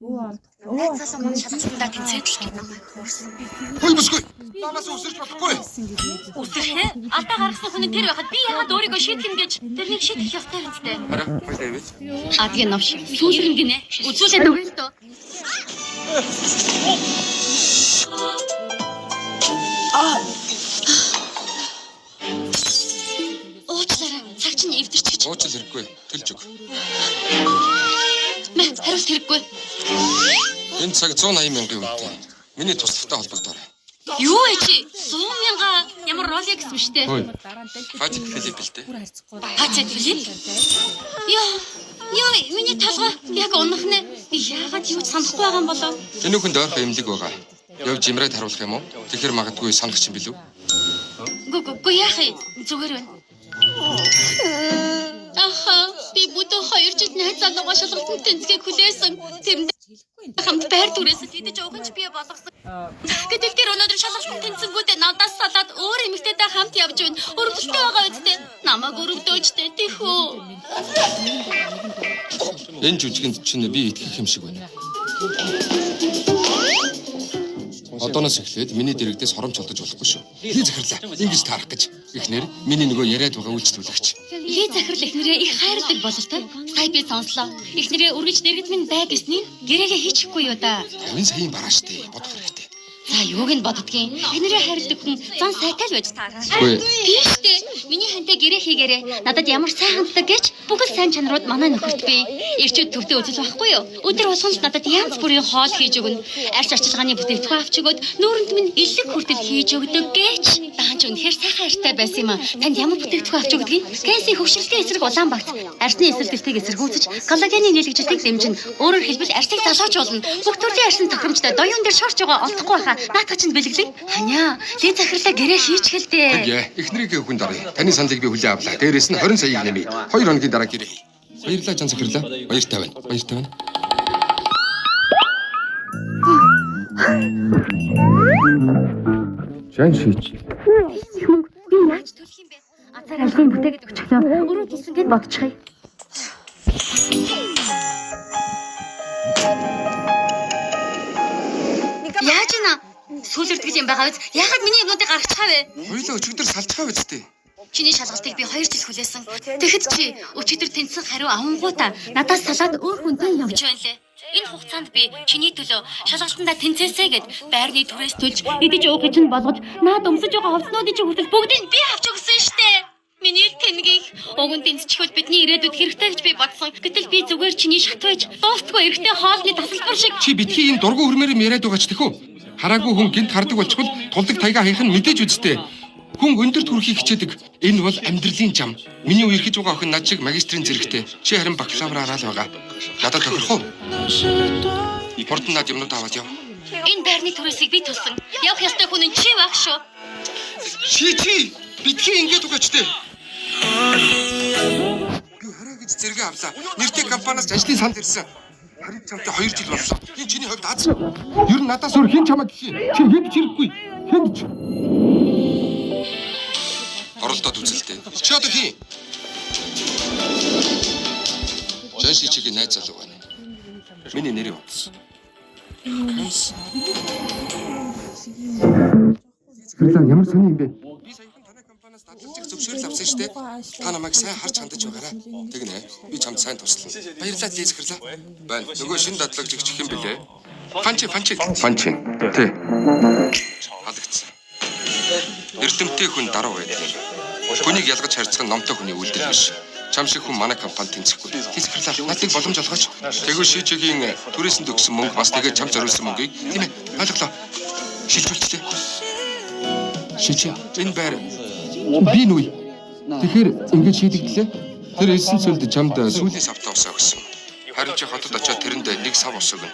Найз залуу маань шалгалтандаа тэнцээд л гэнэ. Хөөе бүсгүй. Намаас үсэрч болохгүй. Үсэрх ээ? Алдаа гаргасан хүн нь тэр байхад би яагаад өөрийгөө шийтгэн гэж тэрнийг шийдэх ёстой юм зү. Арай хоёлаа ивэж. Адгийн новш. Сүүлрэн гинэ. Үзүүлээд өгье л дөө. Уучлаарай. Цаг чинь эвдэрч гэж. Уучлал хэрэггүй. Төлж өг. Мэ хариулт хэрэггүй. Энэ цаг 180 мянган үнэтэй. Миний туслахтай холбогдоорой. Юу вэ чи? 100 мянга ямар Rolex биш үү? Хөөе. Патик Филипп л дээ. Патик Филипп? Йоо. Йоо, миний толгой яг унах нэ. Би яагаад юу ч санахгүй байгаа юм болов? Энэ бүхэнд ойрхон эмнэлэг байгаа. Явж имрээд харуулах юм уу? Тэгэхээр магадгүй санах чинь билүү? Гү гү гү яах юм? Зүгээр байна. Аха, би бүдүү 2 жил найз залуугаа шалгалтанд тэнцгийг хүлээсэн. Тэрэнд хамт байр түрээсээ тэдэж уух нь ч бий болгосон. Гэтэл тэр өнөөдөр шалгалтанд тэнцэнгүүтээ надаас салаад өөр эмэгтэйтэй хамт явж байна. Өрөвдөлттэй байгаа үсттэй. Намайг өрөвдөөчтэй тэхүү. Энэ жүжигэнд чинь би итгэх юм шиг байна. Одооноос эхлээд миний дэрэгдээс хоромч олдож болохгүй шүү. Хий захирлаа. Ингэж таарах гэж. Эхнэр миний нөгөө яриад байгаа үйлчлүүлэгч. Хий захирал эхнэрээ их хайрладаг бололтой. Сая би сонслоо. Эхнэрээ үргэлж дэргэд минь бай гэснийг гэрээгээ хийчихгүй юу да. 50 саяын бараа штэ. Бодох хэрэгтэй. За юуг нь боддгийн. Эхнэрээ хайрладаг хүн зан сайтай л байж таарах. Үгүй. Тийш дээ. Миний хантай гэрээ хийгээрэй. Надад ямар сайн ханддаг гэж бүхэл сайн чанарууд манай нөхөрт бий. Ирчүүд төвтэй үзэл байхгүй юу? Өдөр болгон л надад янз бүрийн хоол хийж өгнө. Арч арчилгааны бүтээгдэхүүн авч өгөөд нүүрэнд минь элэг хүртэл хийж өгдөг гэж. Даанч үнэхээр сайхан арьтай байсан юм аа. Танд ямар бүтээгдэхүүн авч өгдгийг? Кэнсийн хөгшрөлтийн эсрэг улаан багц, арсны эсэргэлтийг эсэргүүцэж, коллагены нийлэгжилтийг дэмжинэ. Өөрөөр хэлбэл арсыг залуучуулна. Бүх төрлийн арсын тохиромжтой доён дээр шорч байгаа олдохгүй байхаа. Наадах чинь бэлэглэе. Ханиа, лээ захирлаа гэрээ хийчихэл дээ. Тэгье. Эхнэрийнхээ хүнд оръё. Таны саналыг би хүлээн авлаа. Дээрээс нь 20 саяыг нэмье. 2 хоногийн дараа гэрээ хий. Баярлалаа жан захирлаа. Баяртай байна. Баяртай байна. Жан шийч. Их мөнгө би яаж төлөх юм бэ? Азар алгын бүтээгээд өгчихлөө. Өрөө төлсөн гэд бодчихъя. Яаж ина? Сүүлэрдгэл юм байгаа биз? Яагаад миний юмнуудыг гаргачихаа вэ? Хоёулаа өчигдөр салчихаа үсттэй. Чиний шалгалтыг би 2 жил хүлээсэн. Тэгэхэд чи өчигдөр тэнцсэн хариу авангуудаа надаас салаад өөр хүнтэй явж байна лээ. Энэ хугацаанд би чиний төлөө шалгалтандаа тэнцээсэй гэд байрны түрээс төлж идэж уухыг чинь болгож наад өмсөж байгаа хувцснуудын чинь хүртэл бүгдийг би авч өгсөн штэ. Миний л тэнгийг уг нь тэнцчихвэл бидний ирээдүйд хэрэгтэй гэж би бодсон. Гэтэл би зүгээр чиний шат байж дуустгүй эрэгтэй хоолны тасалбар шиг Чи битгий ийм дургу хүрмээр юм яриад байгаа ч тэхүү. Хараагүй хүн гинт хардаг болчихвол тулдаг тайгаа хаях нь мэдээж үсттэй. Хүн өндөрт хүрэхийг хичээдэг. Энэ бол амьдралын зам. Миний үерхэж байгаа охин над шиг магистрийн зэрэгтэй. Чи харин бакалавраараа л байгаа. Надад тохирох уу? Хурдан над юмнууд аваад яв. Энэ байрны түрээсийг би төлсөн. Явах ёстой хүн нь чи байх шүү. Чи битгий ингэж угаач тэ. Би хараа гэж зэрэгэ авлаа. Нэртэй компаниас ажлын санал ирсэн. Харин чамтай 2 жил боллоо. Энэ чиний хувьд аз. Ер нь надаас өөр хэн чамайг гэх юм? Чи хэд ч хэрэггүй. Хэд ч. Оролдоод үзэлтэй. Чи одоо хин? Жан шичигийн найз залуу байна. Миний нэрийг утсан. Захирлаа ямар сони юм бэ? Би саяхан танай компаниас дадлагжих зөвшөөрөл авсан шүү дээ. Та намайг сайн харж хандаж байгаарай. Тэгнэ. Би чамд сайн туслана. Баярлалаа лээ захирлаа. Байна. Нөгөө шинэ дадлагжигч хэн бэлээ? Фанчи, Фанчи. Фанчи. Тий. Халагдсан. Эрдэмтдээ хүн даруй байдаг юм. Хүнийг ялгаж харьцах нь номтой хүний үйлдэл биш. Чам шиг хүн манай компанид тэнцэхгүй. Тий захирлаа. Надыг боломж олгооч. Тэгвэл шийчэгийн түрээсэнд өгсөн мөнгө бас тэгээд чам зориулсан мөнгийг тийм ээ ойлголоо. Шилжүүлчлээ. Шичи энэ байр би нүй. Тэгэхээр ингэж шийдэгдлээ. Тэр элсэн цөлд чамд сүүлийн савтаа ус өгсөн. Харин чи хотод очиод тэрэнд нэг сав ус өгнө.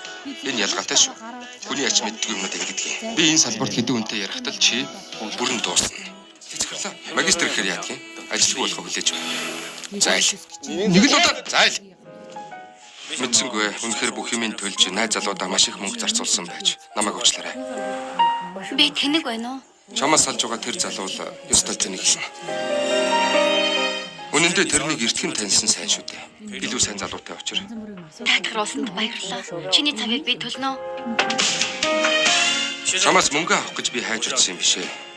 Энэ ялгаатай шүү. Хүний ач мэддэг юмнууд ингэдэг юм. Би энэ салбарт хэдэн үнтэй ярихтал чи бүрэн дуусна. Захирлаа. Магистр гэхээр яадаг юм? Ажилгүй болохоо хүлээж байна. Зайл. Нэг л удаа зайл. Мэдсэнгүй. Үнэхээр бүх юмыг төлж найз залуудаа маш их мөнгө зарцуулсан байж намайг уучлаарай. Би тэнэг байна уу? Чамаас салж байгаа тэр залуу л ёстой тэнэг юм. Үнэн дээр тэрнийг эртхэн таньсан сайн шүү дээ. Илүү сайн залуутай учир. Даатгаруулсанд баярлалаа. Чиний цавыг би төлнө. Чамаас мөнгө авах гэж би хайж утсан юм бишээ.